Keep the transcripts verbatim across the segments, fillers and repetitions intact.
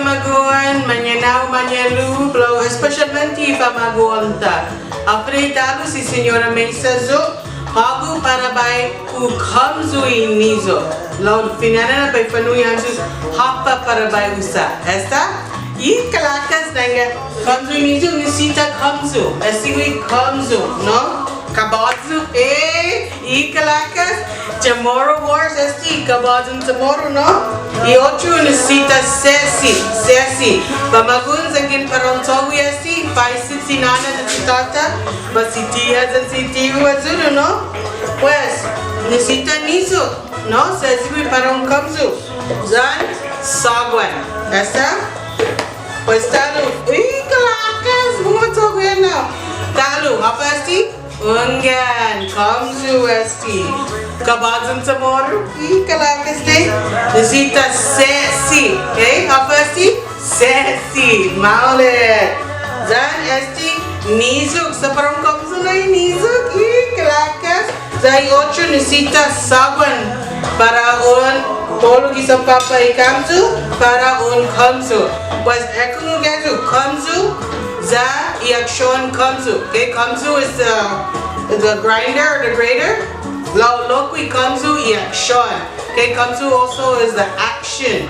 Famagu'on, mañaina, mañe'lu, lao espesiatmente famagu'on-ta. Håfa adai ta'lo, si Señora Mesa yu', hågu para bai hu kåmyu i niyok. Lao fine'nana bai fa'nu'i hamyo håfa para bai usa. Esta? I kalakas nangga kåmyu i niyok, nisisita kåmyu. Esti gui' kåmyu, no? Kabåyu, eh, i kalakas, Chamorro Wars, esti, kabåyun Chamorro, no? I otro nisisita se'si', se'si'. Famagu'on yanggen para un cho'gue esti, faisen si nåna yan si tåta, pat si tia yan si tiu ayu, no? Pues, nisisita niyok, no? Se'si' gui' para un kåmyu. Yan, sågwan. Esta? Pues ta'lo, i kalakas, buno cho'gue na. Ta'lo, håfa esti? Hunggan, kåmyu esti. Kabåyun Chamorro, i kalakas nai. Nisisita se'si', eh? Håfa esti? Se'si', maolek. Yan esti niyok, sa' para un kåmyu nai niyok, i kalakas. Ya i otro nisisita sågwan para un polu gi sanpapa' i kåmyu, para un kåmyu. Pues, ekungok ayu kåmyu, ya i aksion kåmyu. Okay, kåmyu is the, the grinder or the grater. Lao lokkue' kåmyu i aksion. Okay, kåmyu also is the action,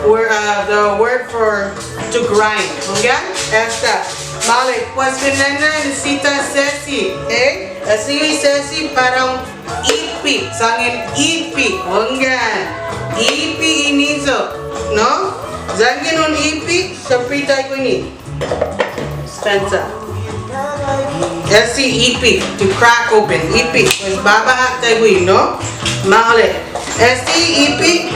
where, uh, the word for to grind. Okay? Esta. Maolek, pues fine'nana nisisita se'si'. Okay? Esti se'si' para un ipe', sångan ipe', hunggan. Ipe' i niyok, no? Yanggen un ipe', siempre taiguini. Spencer. Esti ipe', to crack open, ipe'. Pues baba ha' taiguini, no? Maolek. Esti ipe'.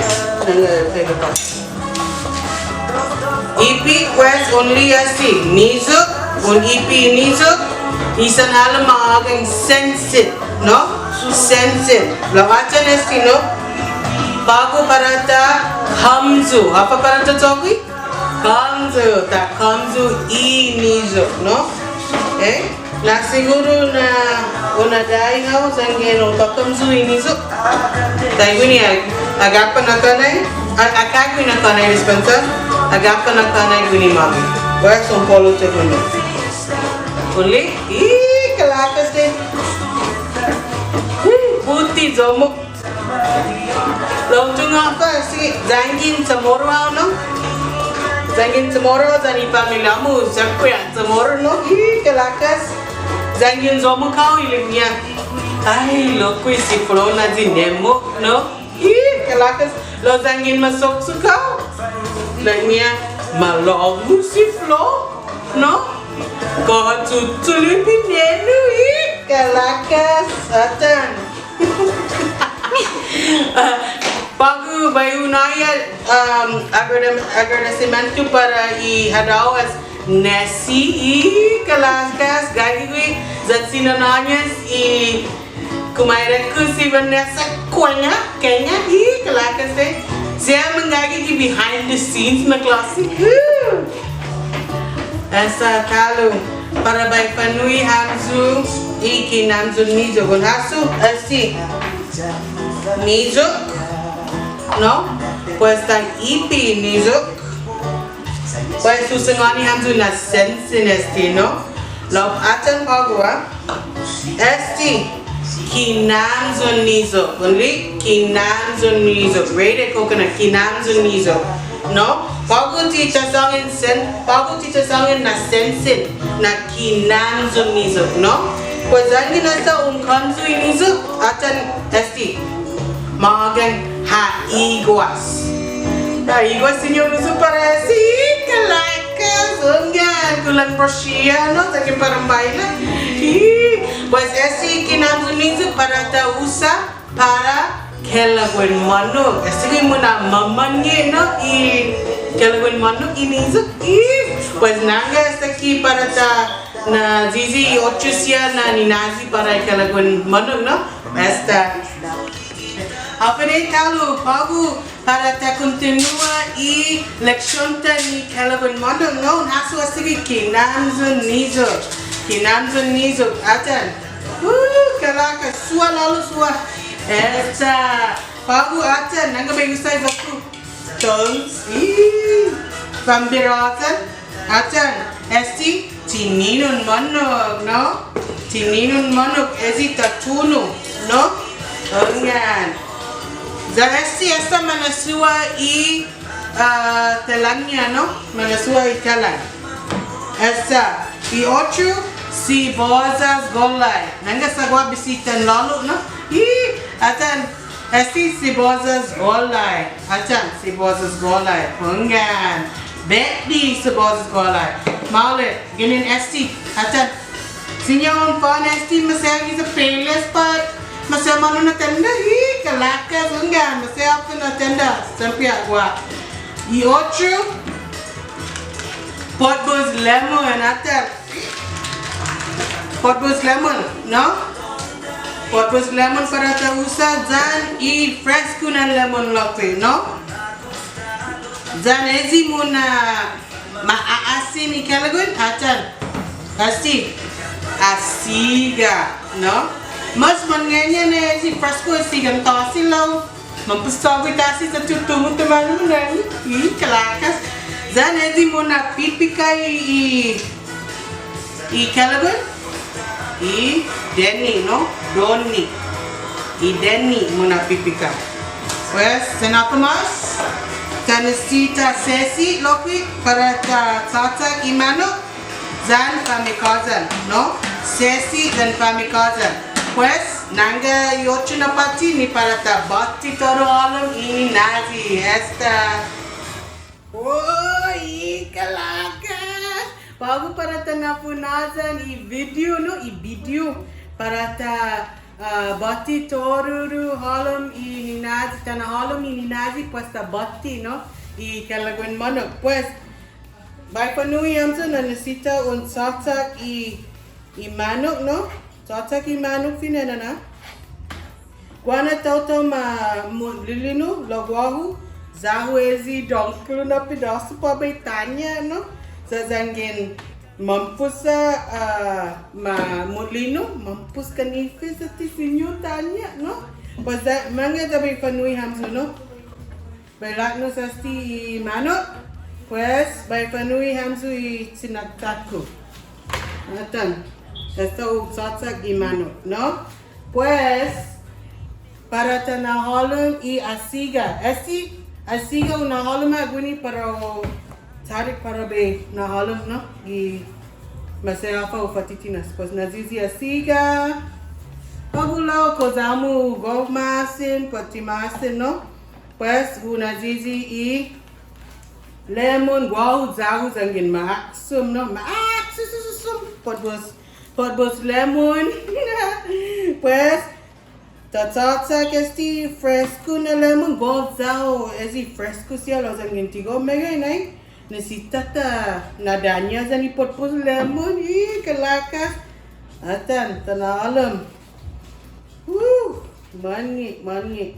Ipe', pues, only esti, niyok, un ipe' niyok, i sanhalom ma ågang sensen, no? Sensen. Lao atan esti, no? På'go para ta kåmyu. Håfa para ta cho'gue? Kåmyu, ta kåmyu i niyok, no? Eh? Na'siguru na un adahi hao yanggen un kåmyu i niyok. Taiguini, ag-, agappa na kånnai, ag-, agaige na kånnai dispensa, agappa na kånnai guini magi. Pues un polu ti guini. Uli, i kalakas di. Ih, puti yommok. Lao tungo' håfa, si yanggen Chamorro hao, no? Yanggen Chamorro, yan i familia-mu, siempre Chamorro, no? I kalakas. Yanggen yommok hao, ilek-ña, ai, lokkue' si Flo na dinemmok, no? I kalakas. Lao yanggen masoksok hao, ilek-ña, malågu si Flo, no? Kao ha chuchule' pinenu, i kalakas, atan. På'go bai hu nå'i, um, agrade-, agradesimiento para i Hadaoh as Nesi, i kalakas, gaige gui', yan si Nanå-ñas i kumaire-ku si Vanessa Kuenga, Kuenga, i kalakas, eh. Siha manggaige gi behind the scenes na klåse. Woo! Esta ta'lo, para bai fa'nu'i hamyo i kinamyon niyok, un hasso, esti niyok, no? Pues ta ipe' niyok. Pues hu sangåni hamyo na sensen esti, no? Lao atan på'go, ah. Esti, kinamyon niyok. Only kinamyon niyok. Grated coconut, kinamyon niyok. No? På'go ti ta sångan sen-, på'go ti ta sångan na sensen, na kinamyon niyok, no? Pues yanggen esta un kåmyu i niyok, atan esti. Mågan ha'iguas. Ha'iguas, siña un usa para esti, kalakas, hunggan, kulan Russia, no? Sa' ki para un baila. Ih, pues esti kinamyon niyok para ta usa para kelaguen månnok. Esti gui' muna'mamånge', no? I kelaguen månnok i niyok. Ih, pues nangga esta ki para ta na'yiyi i otro siha na ninayi para kelaguen månnok, no? Esta. Håfa adai ta'lo, på'go para ta kontinua i leksion-ta ni kelaguen månnok, no? Un hasso esti gui' kinamyon niyok. Kinamyon niyok, atan. Woo, kalakas, sua, lålo' sua. Esta. På'go, atan, nangga bai usa i iyo-ku. Tons. Ih. Pambiråsan, atan, este, tininun månnok, no? Tininun månnok, este ta tunu, no? Hunggan. Ya este, esta mana'suha i, ah, telang-ña, no? Mana'suha i telang. Esta, i otro, sibuyas gollai. Nangga sa' guaha bisitan lålo', no? Ih, atan, este sibuyas gollai. Atan, sibuyas gollai. Hunggan. Betde sibuyas gollai. Maolek, ginen este. Atan. Siña un fåhan este, maseha giya Payless pat maseha månu na tenda. Ih, kalåkas, hunggan. Maseha håfa na tenda. Siempre ha' guaha. I otro, potbos lemon, atan. Potbos lemon, no? Potbos lemon para ta usa, yan i fresku na lemon lokkue', no? Yan este muna'ma'asen i kelaguen, atan. Este, asiga, no? Mas månnge'-ña na este fresku asiga, entonses lao mampos chågo' i tåsi sa' ti hu tungo' taimanu na, i kalåkas. Yan este muna'pipika i, i, i kelaguen, i deni, no? Doni. I deni muna'pipika. Pues, sen håfa mås. Ta nisisita sesi lokkue' para ta chåchak i månnok. Yan fa'mikåyan, no? Sesi yan fa'mikåyan. Pues, nangga i otro na påtte ni para ta båti todu hålom i ninayi. Esta. Oi, kalåkas. På'go para ta na'funhåyan i video, no? I video. Para ta, ah, båti todu hålom i ninayi, ta na'hålom i ninayi, pues ta båti, no? I kelaguen månnok. Pues, Bai fa'nu'i hamyo na nisisita un chåchak i, i månnok, no? Chåchak i månnok fine'nana. Guaha na taotao ma mutlilinu, lao guåhu, ya-hu este dångkolo na pidåsu para bai Tåña, no? Sa' yanggen mampos ha', ah, ma mutlilinu, mampos kanife sa' ti siña Tåña, no? Pues ya, mangga ya bai fa'nu'i hamyo, no? Bai laknos este i månnok, pues, bai fa'nu'i hamyo i chinachak-hu. Atan, esta hu chåchak i månnok, no? Pues, para ta na'hålom i asiga. Este asiga hu na'hålom ha' guini para u tarik para bai na'hålom, no? I maseha håfa hu fa'titinas. Pues, na'yiyi asiga. På'go lao kao ya-mu gof ma'asen, pat ti ma'asen, no? Pues, hu na'yiyi i lemon, guåhu ya-hu yanggen ma'aksom, no? Ma'aksom, potbos, potbos lemon. Pues, ta chåchak este fresku na lemon, guåhu ya-hu, este fresku siha lao yanggen ti gof meggai nai. Nisisita ta na'dåña' yan i potbos lemon, i kalåkas. Atan, ta na'hålom. Woo! Månnge', månnge'.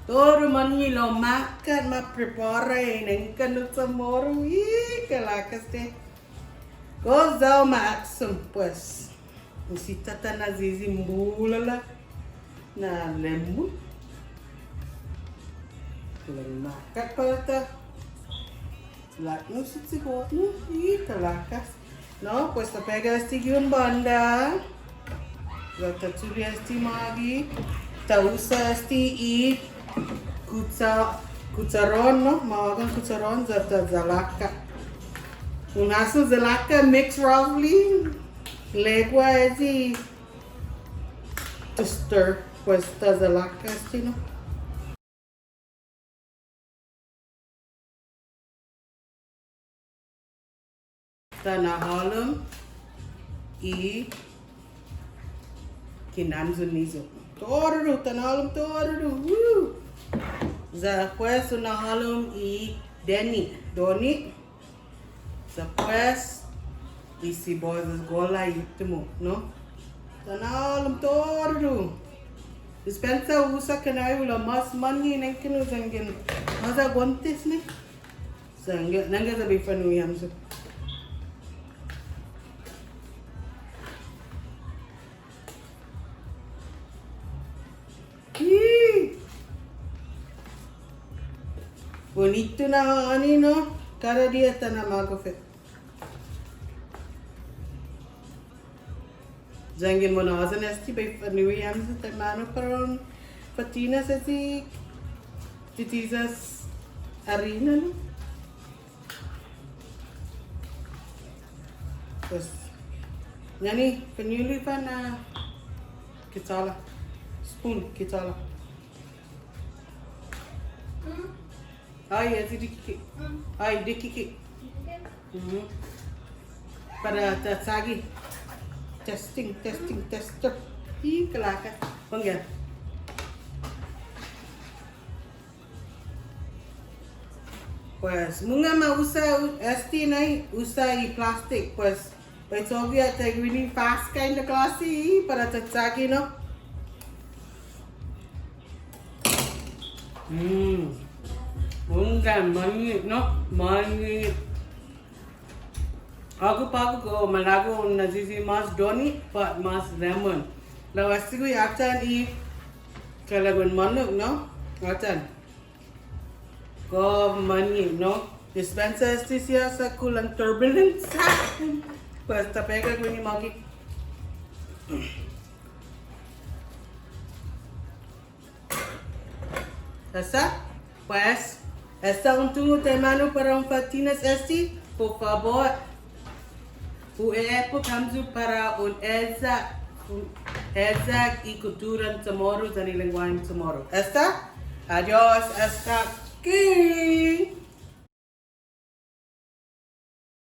Todu månnge' lao makkat ma prepara i nengkanno' Chamoru. Ih, kalåkas este. Kao ya-hu ma'aksom, pues. Nisisita ta na'yiyi en bulala na lemon. Lao makkat para ta laknos i chigot, no? I kalåkas. No, pues ta pega este gi un bånda. Ya ta chule' este mågi. Ta usa este i kucha-, kucharon, no? Mahågang kucharon, ya ta yalaka'. Un hasso yalaka', mix roughly. Lao guaha este to stir, pues ta yalaka' este, no? Ta na'hålom i kinamyon-ñiha. Todu, ta na'hålom todu. Woo! Ya pues hu na'hålom i deni, doni. Ya pues, i sibuyas gollai i uttimo, no? Ta na'hålom todu. Dispensa hu usa kanai-hu lao mås månnge' nengkanno' yanggen. Mås ha' guåntes ni. Sa' nangga, nangga ya bai fa'nu'i hamyo. Ih. Bunitu na ha'åni, no? Kada diha ta na'magof hit. Yanggen mohon este bai fa'nu'i hamyo taimanu para un fa'tinas este titiyas arina, no? Pues, yan i, fa'nu'i fan na kutchåra. Spoon, kutchåra. Ai, este dikike'. Ai, dikike'. Mhm. Para ta chagi. Testing, testing, tester. I, kalaka. Hunggan. Pues, mungnga ma usa u-, este nai, usa i plastic, pues, bai cho'gue ha' taiguini fast kind of klåsi, para ta chagi, no? Mm. Hunggan, månnge', no? Månnge'. Hågu på'go kao malago' un na'yiyi mås dåni, pat mås lemon. Lao este gue' atan i kalagon månnok, no? Atan. Kao månnge', no? Dispensa este siha sa' kulang turbulence. Pues ta pega guini mågi. Esta? Pues, esta un tungo' taimanu para un fa'tinas este, por fabot. Hu e'epok hamyo para un eyak, un eyak i kutturan Chamoru yan i lengguåhen Chamoru. Esta? Adios, esta ki.